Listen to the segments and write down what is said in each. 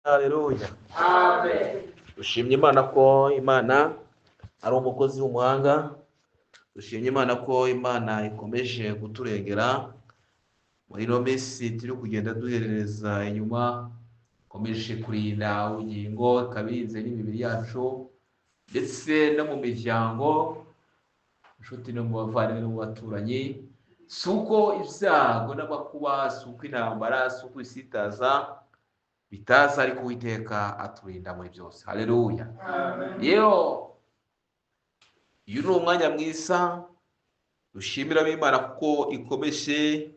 Haleluya. Amen. Dushimye Imana ko Imana ari umukozi w'umuhanga. Dushimye Imana ko Imana ikomeje kuturengera muri ino minsi turi kugenda duherereza inyuma, ikomeje kurinda ubugingo, ikabirinze n'imibiri yacu ndetse no mu miryango, inshuti no mu bavandimwe no mu baturanyi. Si uko ibyago n'amakuba, si uko intambara, si uko isitaza bitaza, ariko Uwiteka aturinda muri byose. Haleluya. Amen. Rero uyu ni umwanya mwiza dushimira Imana kuko ikomeje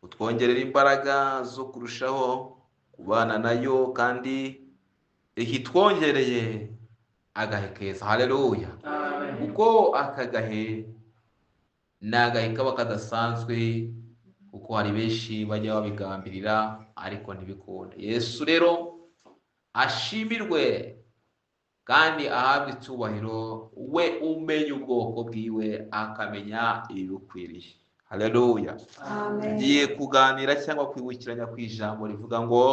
kutwongerera imbaraga zo kurushaho kubana nayo, kandi itwongereye agahe keza. Haleluya. Amen. Kuko aka gahe ni agahe kaba kadasanzwe, kuko hari benshi bajya babigambirira ariko ntibikunde. Yesu rero ashimirwe kandi ahabwe icyubahiro, we umenya ubwoko bwiwe akamenya ibibukwiriye. Haleluya. Amen. Tugiye kuganira cyangwa kwibukiranya ku ijambo rivuga ngo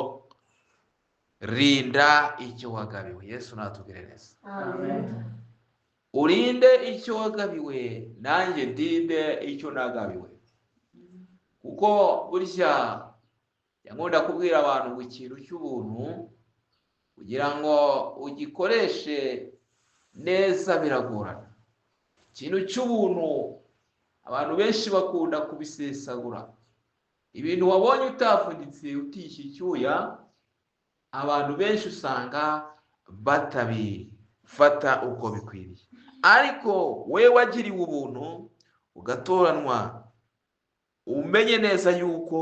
rinda icyo wagabiwe. Yesu natubwire neza. Amen. Urinde icyo wagabiwe, nanjye ndinde icyo nagabiwe. Kuko burya nkunda kubwira abantu ngo ikintu cy'ubuntu kugira ngo ugikoreshe neza biragorana. Ikintu cy'ubuntu abantu benshi bakunda kubisesagura. Ibintu wabonye utavunitse, utishyuye icyuya, abantu benshi usanga batabifata uko bikwiriye. Ariko we wagiriwe ubuntu ugatoranwa, umenye neza yuko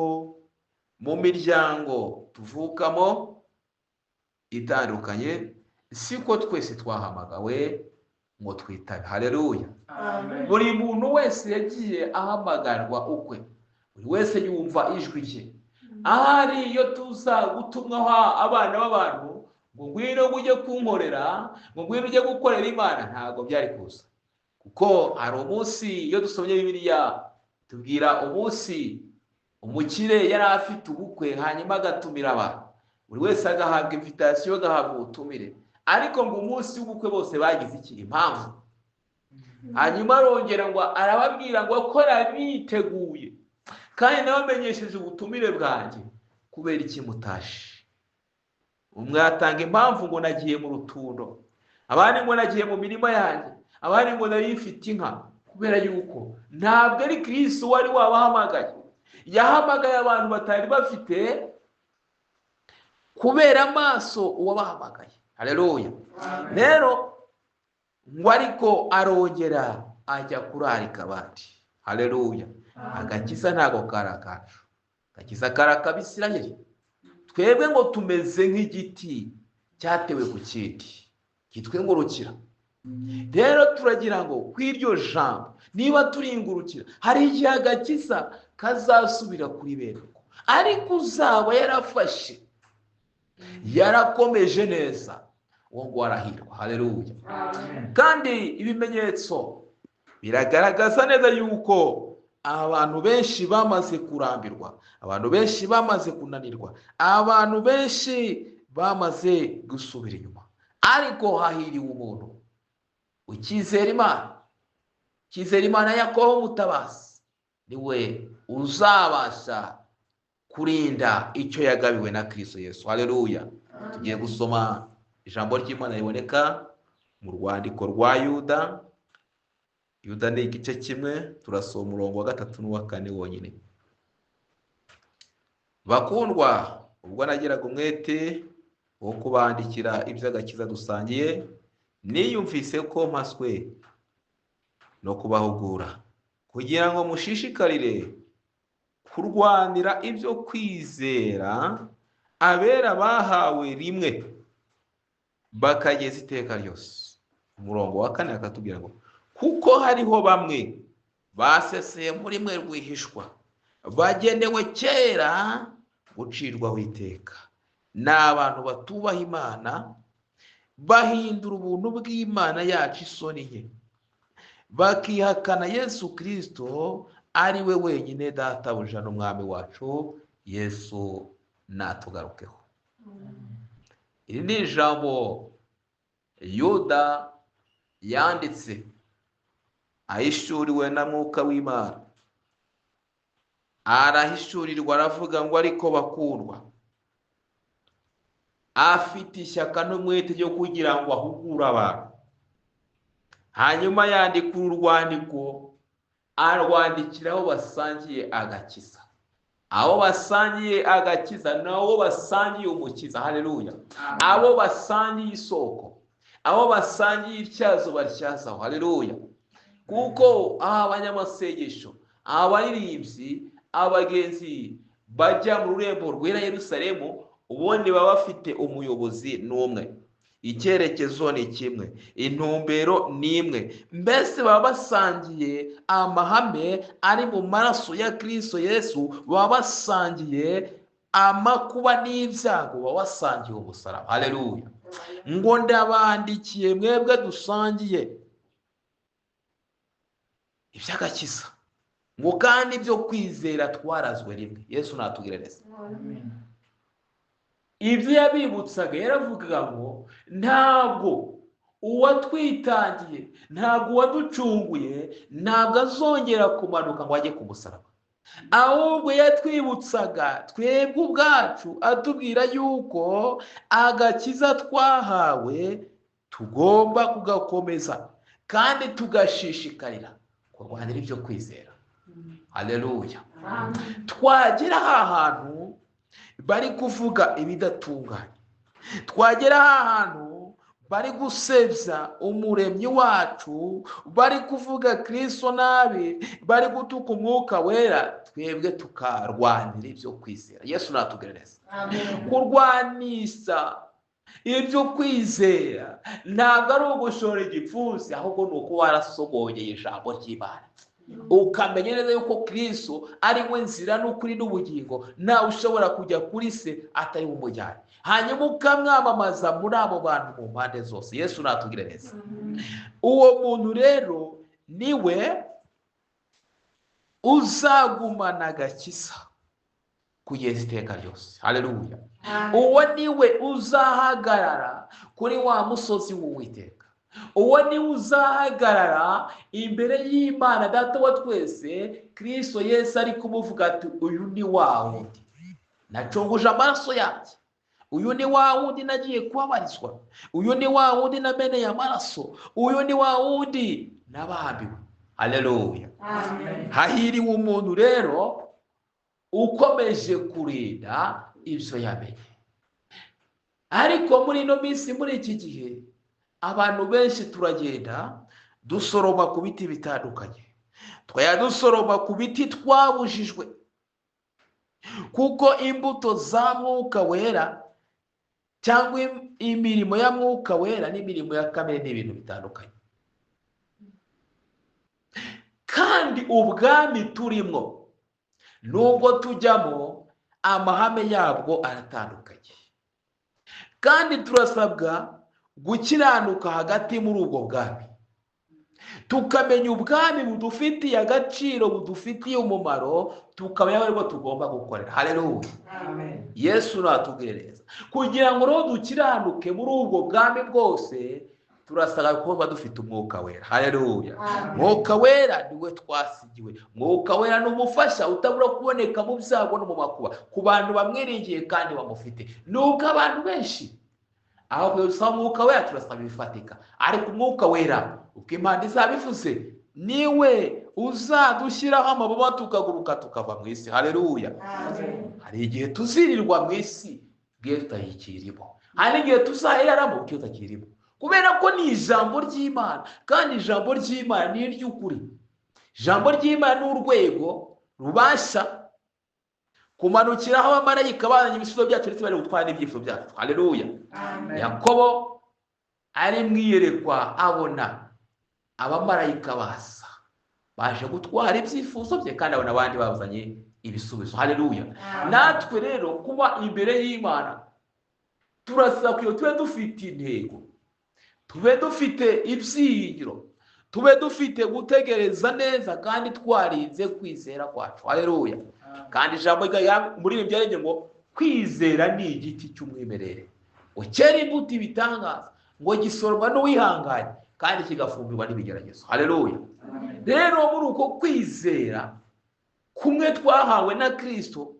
mu miryango tuvukamo itandukanye, siko twese twahamagawe ngo twitabe. Haleluya. Amen. Buri muntu wese yagiye ahamagarwa ukwe, buri wese yumva ijwi rye. Ahari iyo tuza gutumwaho abana b'abantu ngo ngwino ujye kunkorera, ngo ngwino ujye gukorera Imana, ntabwo byari kuza. Kuko hari umunsi, iyo dusomye Bibiliya tubwira umunsi umukire yari afite ubukwe, hanyuma agatumira abantu, buri wese agahabwa invitation, agahabwa ubutumire, ariko ngo umunsi w'ubukwe bose bagize iki? Impamvu. Hanyuma arongera ngo arababwira ngo kora biteguye, kandi nabamenyesheje ubutumire bwanjye, kubera iki mutashe? Umwe atanga impamvu ngo nagiye mu rutundo, abandi ngo nagiye mu mirima yanjye, abandi ngo nari mfite inka. Kubera yuko ntabwo ari Kristo wari wabahamagaye, yahamagaye abantu batari bafite kubera amaso uwabahamagaye. Haleluya. Rero ngo ariko arongera ajya kurarika abandi. Haleluya. Agakiza ntabwo kari akacu, agakiza kari ak'Abisirayeli. Twebwe ngo tumeze nk'igiti cyatewe ku kindi cyitwa ingurukira. Rero turagira ngo kw'iryo jambo niba turingurukira, hari igihe agakiza kazasubira kuri bene uko, ariko uzaba yarafashe yarakomeje neza, uwo ngo arahirwa. Haleluya. Kandi ibimenyetso biragaragaza neza yuko abantu benshi bamaze kurambirwa, abantu benshi bamaze kunanirwa, abantu benshi bamaze gusubira inyuma. Ariko hahiriwe umuntu ukizera Imana, ukizera Imana Yakobo umutabazi, niwe uzabasha kurinda icyo yagabiwe na Kristo Yesu. Haleluya. Tugiye gusoma ijambo ry'Imana riboneka mu rwandiko rwa Yuda. Yuda ni igice kimwe, turasoma umurongo wa 3 n'uwa 4 wonyine. Bakundwa, ubwo nagiraga umwete wo kubandikira iby'agakiza dusangiye, niyumvise ko mpaswe no kubahugura kugira ngo mushishikarire kurwanira ibyo kwizera abera bahawe rimwe bakageza iteka ryose. Umurongo wa 4 akatubwira ngo kuko hariho bamwe baseseye muri mwe rwihishwa, bagenewe kera gucirwaho iteka, ni abantu batubaha Imana, bahindura ubuntu bw'Imana yacu isoni nke, bakihakana Yesu Kristo ari we wenyine databuja n'umwami wacu. Yesu natugarukeho. Iri ni ijambo Yuda yanditse ahishuriwe na Mwuka w'Imana. Arahishurirwa aravuga ngo ariko bakundwa, afite ishyaka n'umwete ryo kugira ngo ahugure abantu. Hanyuma yandika urwandiko, arwandikira abo basangiye agakiza. Abo basangiye agakiza nabo basangiye umukiza. Haleluya. Abo basangiye isoko, abo basangiye ityazo batyazaho. Haleluya. Kuko abanyamasengesho, abaririmbyi, abagenzi bajya mu rurembo rwera Yerusalemu, ubundi baba bafite umuyobozi n'umwe, icyerekezo ni kimwe, intumbero ni imwe, mbese baba basangiye amahame ari mu maraso ya Kristo Yesu, baba basangiye amakuba n'ibyago, baba basangiye umusaraba. Haleluya. Ngo ndabandikiye mwebwe dusangiye iby'agakiza, ngo kandi ibyo kwizera twarazwe rimwe. Yesu natubwire neza. Ibyo yabibutsaga, yaravugaga ngo ntabwo uwatwitangiye, ntabwo uwaducunguye, ntabwo azongera kumanuka ngo ajye ku musaraba. Ahubwo yatwibutsaga twebwe ubwacu, atubwira yuko agakiza twahawe tugomba kugakomeza kandi tugashishikarira kurwanira ibyo kwizera. Haleluya. Twagera aha hantu bari kuvuga ibidatunganye, twagera aha hantu bari gusebya umuremyi wacu, bari kuvuga Kristo nabi, bari gutuka umwuka wera, twebwe tukarwanira ibyo kwizera. Yesu natubwire neza. Kurwanisha ibyo kwizera ntabwo ari ugushora igipfunsi, ahubwo ni uko warasogongeye ijambo ry'Imana, ukamenya neza yuko Kristo ari we nzira n'ukuri n'ubugingo, nawe ushobora kujya kuri se atari umujyane, hanyuma ukamwamamaza muri abo bantu mu mpande zose. Yesu natubwire neza. Uwo muntu rero niwe uzagumana agakiza kugeza iteka ryose. Haleluya. Uwo niwe uzahagarara kuri wa musozi w'Uwiteka. Uwo niwe uzahagarara imbere y'Imana Data wa twese. Kristo Yesu ari kumuvuga ati uyu ni wa wundi nacunguje amaraso yanjye, uyu ni wa wundi nagiye kubabarizwa, uyu ni wa wundi nameneye amaraso, uyu ni wa wundi nabambiwe. Haleluya. Hahiriwe umuntu rero ukomeje kurinda ibyo yamenye. Ariko muri ino minsi, muri iki gihe, abantu benshi turagenda dusoroma ku biti bitandukanye, twaya dusoroma ku biti twabujijwe, kuko imbuto za Mwuka Wera cyangwa imirimo ya Mwuka Wera n'imirimo ya kamere ni ibintu bitandukanye. Kandi ubwami turimo nubwo tujyamo, amahame yabwo aratandukanye, kandi turasabwa gukiranuka hagati muri ubwo bwami, tukamenya ubwami budufitiye agaciro, budufitiye umumaro, tukamenya aribwo tugomba gukorera. Haleluya. Yesu natubwire neza. Kugira ngo rero dukiranuke muri ubwo bwami bwose, turasabwa kuba dufite umwuka wera. Haleluya. Mwuka wera niwe twasigiwe. Mwuka wera ni umufasha utabura kuboneka mu byago no mu makuba ku bantu bamwiringiye kandi bamufite. Nubwo abantu benshi aho gusaba umwuka wera turasaba ibifatika, ariko umwuka wera uko Imana izabivuze niwe uzadushyiraho amababa tukaguruka tukava mu isi. Haleluya. Hari igihe tuzirirwa mu isi bwiye tutayikirimo, hari igihe tuzahiraramo bwiye tutakirimo, kubera ko ni ijambo ry'Imana, kandi ijambo ry'Imana ni iry'ukuri. Ijambo ry'Imana ni urwego rubasha kumanukiraho abamarayika bazanye ibisubizo byacu ndetse bari gutwara n'ibyifuzo byacu. Haleluya. Yakobo ari mwiyerekwa abona abamarayika baza baje gutwara ibyifuzo bye, kandi abona abandi bazanye ibisubizo. Haleluya. Natwe rero kuba imbere y'Imana turasaba kugira tube dufite intego, tube dufite ibyiringiro, tube dufite gutegereza neza kandi twarinze kwizera kwacu. Haleluya. Kandi ijambo muri ibi byarenge ngo kwizera ni igiti cy'umwimerere. Ngo cyera imbuto ibitangaza, ngo gisoromwa n'uwihanganye kandi kigafumbirwa n'ibigeragezo. Haleluya. Rero muri uko kwizera kumwe twahawe na Kristo,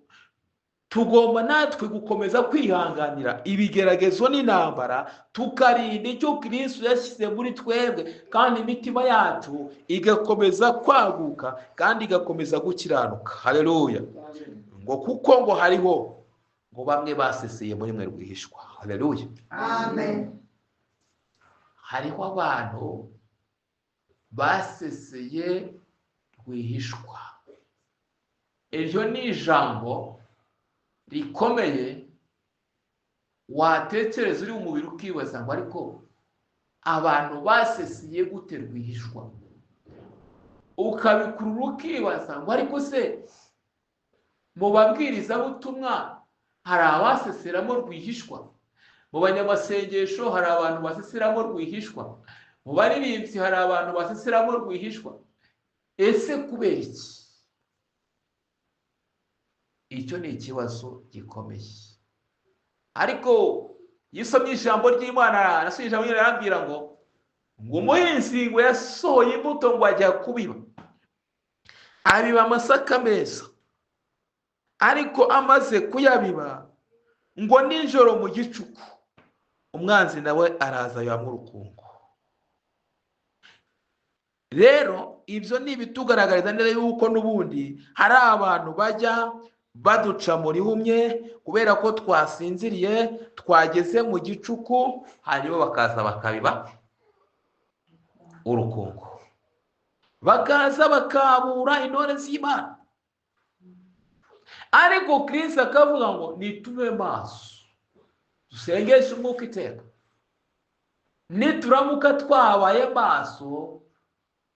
tugomba natwe gukomeza kwihanganira ibigeragezo n'intambara, tukarinda icyo Kristo yashyize muri twebwe, kandi imitima yacu igakomeza kwaguka kandi igakomeza gukiranuka. Haleluya. Ngo kuko ngo hariho ngo bamwe baseseye muri mwe rwihishwa. Haleluya. Amen. Hariho abantu baseseye rwihishwa. Iryo ni ijambo rikomeye watekereza uri mu mubiri ukibaza ngo ariko abantu baseseye gute rwihishwa? Ukabikurura ukibaza ngo ariko se mu babwirizabutumwa hari abaseseramo rwihishwa? Mu banyamasengesho hari abantu baseseramo rwihishwa? Mu baririmbyi hari abantu baseseramo rwihishwa? Ese kubera iki? Icyo ni ikibazo gikomeye. Ariko yisomye ijambo ry'Imana, nasomye ijambo ry'Imana arambwira ngo umuhinzi ngo yasohoye imbuto ngo ajya kubiba, abiba amasaka meza, ariko amaze kuyabiba ngo nijoro mu gicuku umwanzi nawe araza abibamo urukungu. Rero ibyo ni ibitugaragariza neza yuko n'ubundi hari abantu bajya baduca muri humye kubera ko twasinziriye, twageze mu gicuku, hanyuma bakaza bakabiba urukungu, bakaza bakabura intore z'Imana. Ariko Kristo akavuga ngo nitube maso, dusengeshe umwuka iteka. Nituramuka twabaye maso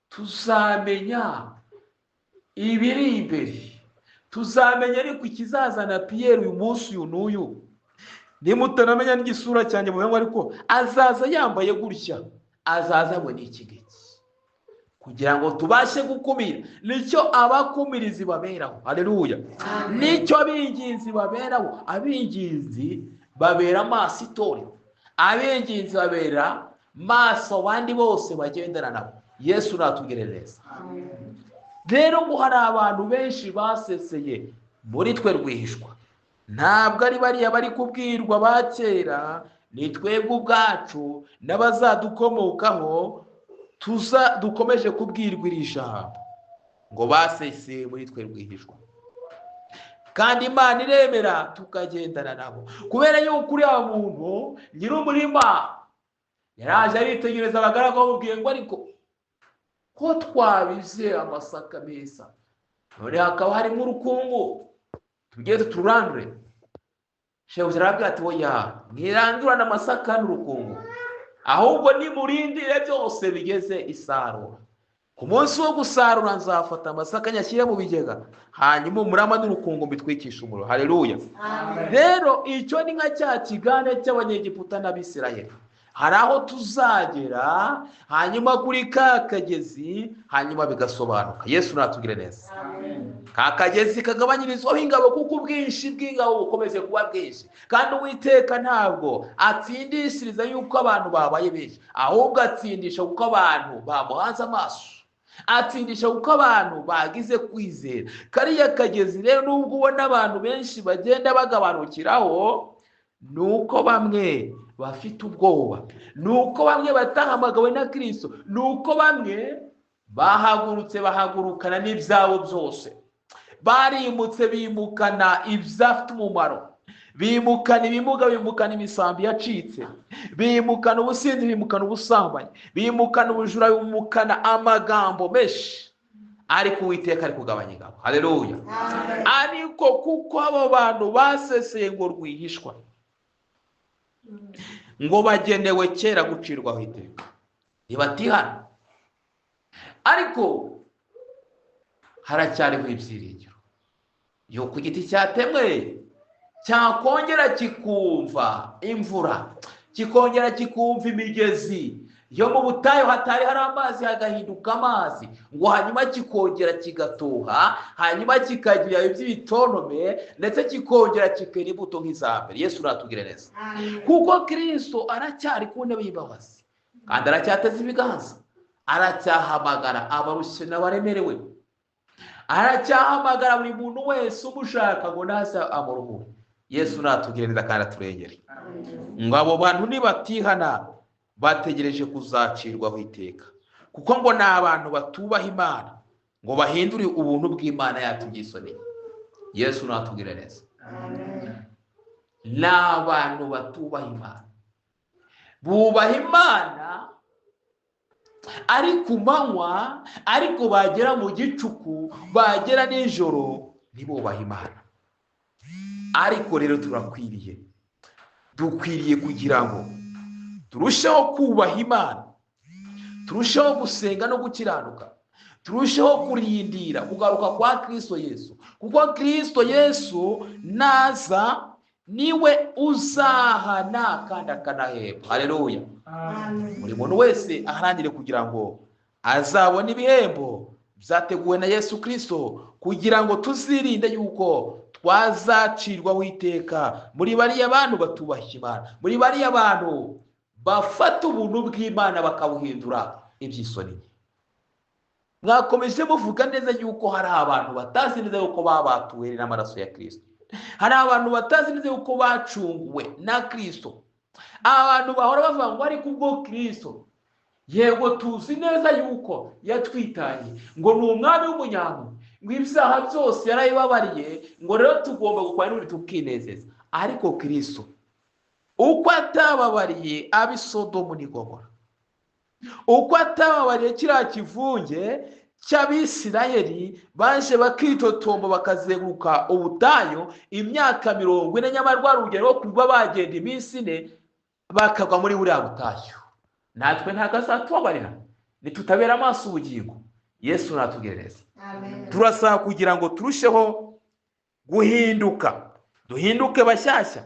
tuzamenya ibiri imbere, tuzamenya ariko ikizazana Pierre uyu munsi uyu n'uyu. Nimutanamenya n'igisura cyanjye mumenye ariko azaza yambaye gutya, azaza ngo ni iki ngiki, kugira ngo tubashe gukumira. Nicyo abakumirizi baberaho. Haleluya. Nicyo abinginzi baberaho. Abinginzi babera maso itorero, abinginzi babera maso abandi bose bagendana nabo. Yesu natugerereza. Rero ngo hari abantu benshi baseseye muri twe rwihishwa. Ntabwo ari bariya bari kubwirwa ba kera, ni twebwe ubwacu n'abazadukomokaho tuza dukomeje kubwirwa iri jambo ngo baseseye muri twe rwihishwa. Kandi Imana iremera tukagendana nabo, kubera yuko uriya muntu nyir'umurima yaraje aritegereza abagaragu bamubwiye ngo ariko ko twabize amasaka meza, none hakaba harimo urukungu, tugeze turandure. Shebuja arabwira ati oya, mwirandurane amasaka n'urukungu, ahubwo nimurindire byose bigeze isarura. Ku munsi wo gusarura nzafata amasaka nyashyire mu bigega, hanyuma umurama n'urukungu mbitwikishe umuriro. Haleluya. Rero icyo ni nka cya kigane cy'Abanyegiputa n'Abisirayeli. Hari aho tuzagera hanyuma kuri ka kagezi, hanyuma bigasobanuka. Yesu natugire neza. Ka kagezi kagabanyirizwaho ingabo, kuko ubwinshi bw'ingabo bukomeze kuba bwinshi. Kandi Uwiteka ntabwo atsindishiriza yuko abantu babaye benshi, ahubwo atsindisha kuko abantu bamuhanze amaso, atsindisha kuko abantu bagize kwizera. Kariya kagezi rero nubwo ubona abantu benshi bagenda bagabanukiraho, nuko bamwe bafite ubwoba, nuko bamwe batahamagawe na Kristo, nuko bamwe bahagurutse bahagurukana n'ibyabo byose, barimutse bimukana ibyafite umumaro, bimukana ibimuga, bimukana imisambi yacitse, bimukana ubusinzi, bimukana ubusambanyi, bimukana ubujura, bimukana amagambo menshi. Ariko Uwiteka ari kugabanya ingabo. Haleluya. Ariko kuko abo bantu baseseye ngo rwihishwa, ngo bagenewe kera gucirwaho iteka, ntibatihana. Ariko haracyariho ibyiringiro yuko igiti cyatemwe cyakongera kikumva imvura, kikongera kikumva imigezi, Iyo mu butayu hatari hari amazi hagahinduka amazi, ngo hanyuma kikongera kigatoha, hanyuma kikagira iby'ibitontome, ndetse kikongera kikera imbuto nk'iza mbere. Yesu uratubwire neza, kuko Kristo aracyari ku ntebe y'imbabazi kandi aracyateze ibiganza, aracyahamagara abarushye n'abaremerewe, aracyahamagara buri muntu wese umushaka ngo naze amuruhure. Yesu natubwire neza kandi aturengere. Ngo abo bantu nibatihana bategereje kuzacirwaho iteka, kuko ngo ni abantu batubaha Imana, ngo bahindure ubuntu bw'Imana yacu byisoneye. Yesu natubwire neza, ni abantu batubaha Imana, bubaha Imana ari ku manywa, ariko bagera mu gicuku, bagera nijoro ntibubahe Imana. Ariko rero turakwiriye, dukwiriye kugira ngo turusheho kubaha Imana, turusheho gusenga no gukiranuka, turusheho kurindira kugaruka kwa Kristo Yesu, kuko Kristo Yesu naza niwe uzahana kandi akanahemba. Haleluya. Buri muntu wese aharangire kugira ngo azabone ibihembo byateguwe na Yesu Kristo, kugira ngo tuzirinde yuko twazacirwaho iteka muri bariya bantu batubaha Imana, muri bariya bantu bafata ubuntu bw'Imana bakabuhindura ibyisoni. Mwakomeje muvuga neza yuko hari abantu batazi neza yuko babatuwe n'amaraso ya Kristo, hari abantu batazi neza yuko bacunguwe na Kristo, abantu bahora bavuga ngo ariko ubwo Kristo, yego tuzi neza yuko yatwitanye, ngo ni umwami w'umunyamu, ngo ibyaha byose yarabibabariye, ngo rero tugomba gukora n'ubundi tukinezeza. Ariko Kristo uko atababariye ab'i Sodomu n'i Gomora, uko atababariye kiriya kivunge cy'Abisirayeli baje bakitotomba bakazenguruka ubutayu imyaka 40, nyamara rwa rugero rwo kuba bagenda iminsi 4 bakagwa muri buriya butayu, natwe ntabwo azatubabarira nitutabera amaso ubugingo. Yesu natubwire neza. Turasaba kugira ngo turusheho guhinduka, duhinduke bashyashya,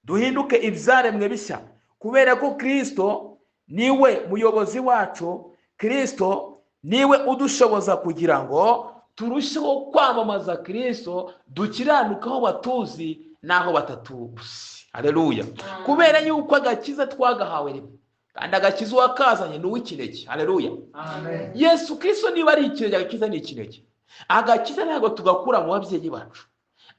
duhinduke ibyaremwe bishya, kubera ko Kristo niwe muyobozi wacu, Kristo niwe udushoboza kugira ngo turusheho kwamamaza Kristo, dukiranuka aho batuzi n'aho batatuzi. Haleluya. Kubera yuko agakiza twagahawe rimwe, kandi agakiza uwakazanye ni uw'ikinege. Haleluya. Yesu Kristo niba ari ikinege, agakiza ni ikinege. Agakiza ntabwo tugakura mu babyeyi bacu,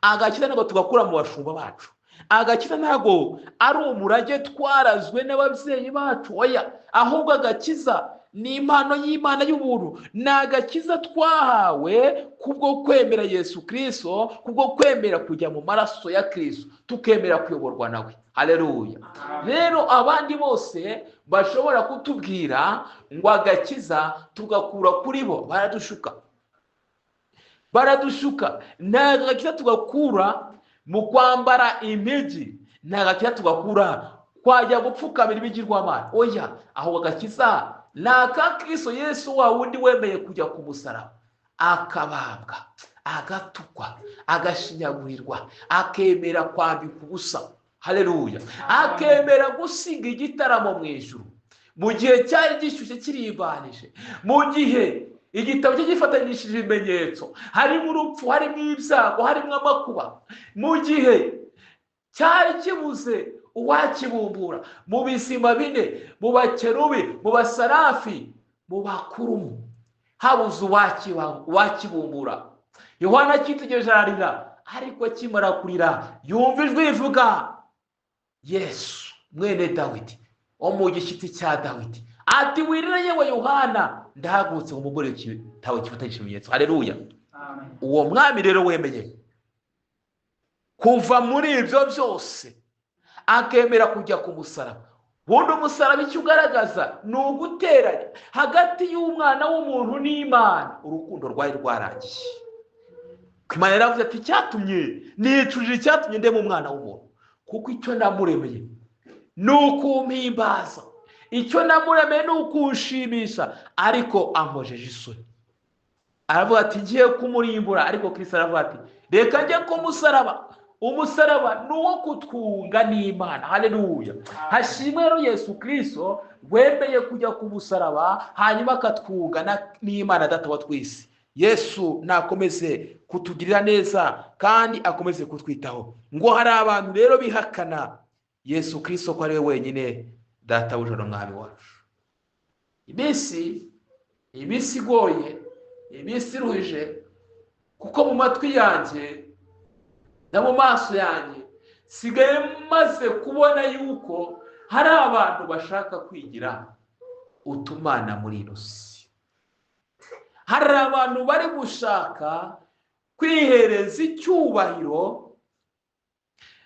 agakiza ntabwo tugakura mu bashumba bacu, agakiza ntabwo ari umurage twarazwe n'ababyeyi bacu, oya, ahubwo agakiza ni impano y'Imana y'ubuntu, ni agakiza twahawe kubwo kwemera Yesu Kristo, kubwo kwemera kujya mu maraso ya Kristo, tukemera kuyoborwa nawe. Haleluya. Rero abandi bose bashobora kutubwira ngo agakiza tugakura kuri bo, baradushuka, baradushuka. Nta agakiza tugakura mu kwambara impigi, nta agakiza tugakura kwajya gupfukamira ibigirwamana, oya, aho agakiza ni aka Kristo Yesu, wa wundi wemeye kujya ku musaraba, akabambwa, agatukwa, agashinyagurirwa, akemera kwambika ubusa. Haleluya. Akemera gusiga igitaramo mu ijuru mu gihe cyari gishyushye kirimbanije, mu gihe igitabo cye gifatanyishije ibimenyetso, harimo urupfu, harimo ibyago, harimo amakuba, mu gihe cyari kibuze uwakibumbura, mu bizima bine, mu bakerubi, mu basarafi, mu bakurumu, habuze uwakibumbura. Yohana akitegereje ararira, ariko akimara kurira yumva ijwi rivuga, Yesu mwene Dawidi wo mu gishyitsi cya Dawidi, ati wirira yewe Yohana, ndahagurutse ngo umugore igitabo kifatanyije ibimenyetso. Haleluya. Uwo mwami rero wemeye kuva muri ibyo byose akemera kujya ku musaraba. Bundi umusaraba icyo ugaragaza ni uguteranya hagati y'umwana w'umuntu n'Imana, urukundo rwari rwarangiye. Imana yaravuze ati icyatumye nicujije, icyatumye ndema umwana w'umuntu, kuko icyo namuremeye ni ukumpimbaza, icyo namuremeye ni ukunshimisha, ariko ankojeje isoni. Aravuga ati ngiye kumurimbura, ariko Kristo aravuga ati reka njye ku musaraba, Umusaraba ni uwo kutwunga n'Imana. Haleluya. Hashimwe rero Yesu Kristo wemeye kujya ku musaraba, hanyuma akatwunga n'Imana Data wa twese. Yesu nakomeze kutugirira neza kandi akomeze kutwitaho. Ngo hari abantu rero bihakana Yesu Kristo ko ari we wenyine Data w'ijuru Mwami wacu. Iminsi igoye, iminsi iruhije, kuko mu matwi yanjye na mu maso yanjye sigaye maze kubona yuko hari abantu bashaka kwigira utumana muri ino si. Hari abantu bari gushaka kwihereza icyubahiro,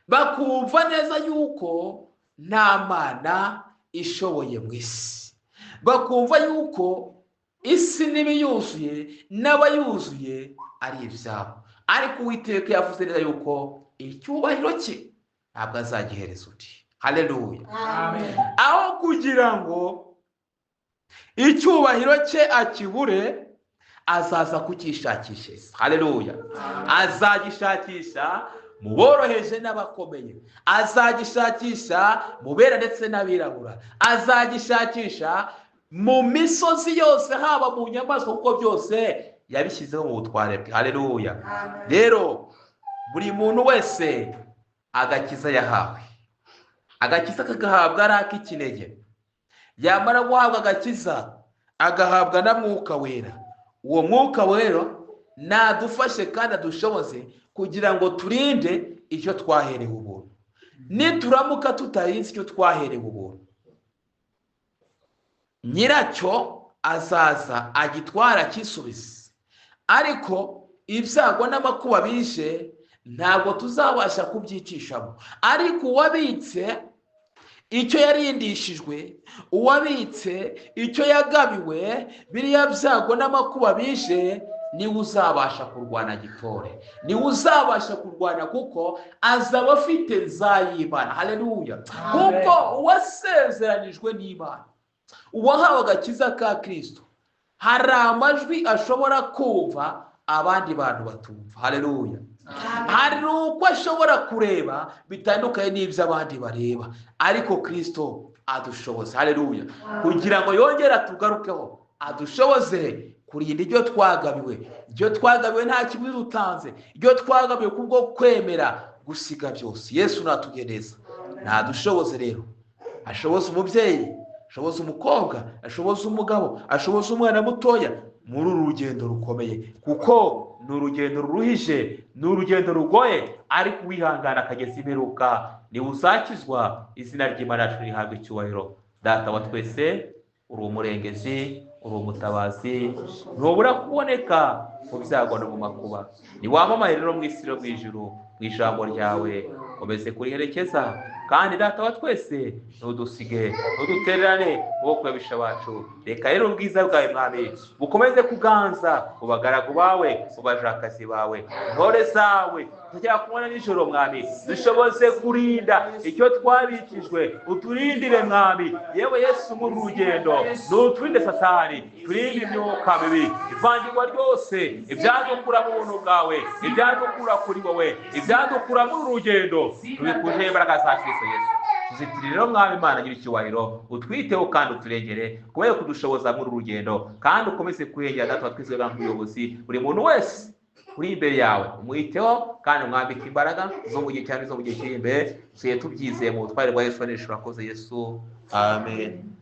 bakumva neza yuko nta mana ishoboye mu isi, bakumva yuko isi n'ibiyuzuye n'abayuzuye ari ibyabo. Ariko Uwiteka yavuze neza yuko icyubahiro cye ntabwo azagihereza undi. Haleluya. Amen. Aho kugira ngo icyubahiro cye akibure, azaza kukishakisha. Haleluya. Azagishakisha mu boroheje n'abakomeye, azagishakisha mu bera ndetse n'abirabura, azagishakisha mu misozi yose, haba mu nyamaswa, kuko byose yabishyizeho mu butware bwe. Haleluya. Rero buri muntu wese agakiza yahawe, agakiza kagahabwa ari ak'ikinege. Yamara guhabwa agakiza agahabwa na Mwuka Wera. Uwo Mwuka Wera nadufashe kandi adushoboze kugira ngo turinde icyo twaherewe ubuntu. Nituramuka tutarinze icyo twaherewe ubuntu, nyiracyo azaza agitwara akisubiza. Ariko ibyago n'amakuba bije ntabwo tuzabasha kubyicishamo. Ariko uwabitse icyo yarindishijwe, uwabitse icyo yagabiwe, biriya byago n'amakuba bije, niwe uzabasha kurwana gitore, niwe uzabasha kurwana, kuko azaba afite nzayimana. Haleluya. Kuko uwasezeranijwe n'Imana, uwahawe agakiza ka Kristo, hari amajwi ashobora kumva abandi bantu batumva. Haleluya. Hari uko ashobora kureba bitandukanye n'ibyo abandi bareba, ariko Kristo adushoboze. Haleluya. Kugira ngo yongere atugarukeho, adushoboze kurinda ibyo twagabiwe. Ibyo twagabiwe nta kiguzi dutanze, ibyo twagabiwe kubwo kwemera gusiga byose. Yesu natugeneza, nadushoboze rero. Ashoboze umubyeyi, ashoboze umukobwa, ashoboze umugabo, ashoboze umwana mutoya muri uru rugendo rukomeye, kuko ni urugendo ruruhije, ni urugendo rugoye, ariko uwihangana akageza imperuka niwe uzakizwa. Izina ry'Imana yacu rihabwe icyubahiro. Data wa twese, uri umurengezi, uri umutabazi, ntubura kuboneka mu byago no mu makuba. Niwamamaye rero mu isi no mu ijuru, mu ijambo ryawe komeze kuriherekeza, kandi Data wa twese ntudusige, ntudutererane mu maboko y'ababisha bacu. Reka rero ubwiza bwawe Mwami bukomeze kuganza mu bagaragu bawe, mu bajakazi bawe, intore zawe tujya kubona nijoro. Mwami, dushoboze kurinda icyo twabikijwe, uturindire Mwami. Yewe Yesu, mu rugendo nuturinde Satani, turinde imyuka mibi, ivangirwa ryose, ibyadukura mu buntu bwawe, ibyadukura kuri wowe, ibyadukura muri uru rugendo, tubikuje imbaraga za Kristo Yesu. Tuzitirire rero Mwami Imana nyir'icyubahiro, utwiteho kandi uturengere, kubera kudushoboza muri uru rugendo, kandi ukomeze kurengera Data wa twese nk'umuyobozi. Buri muntu wese uri imbere yawe umwiteho kandi umwambike imbaraga zo mu gihe cyane zo mu gihe kiri imbere. Tuye tubyizeye mu butware bwa Yesu. Urakoze Yesu. Amen.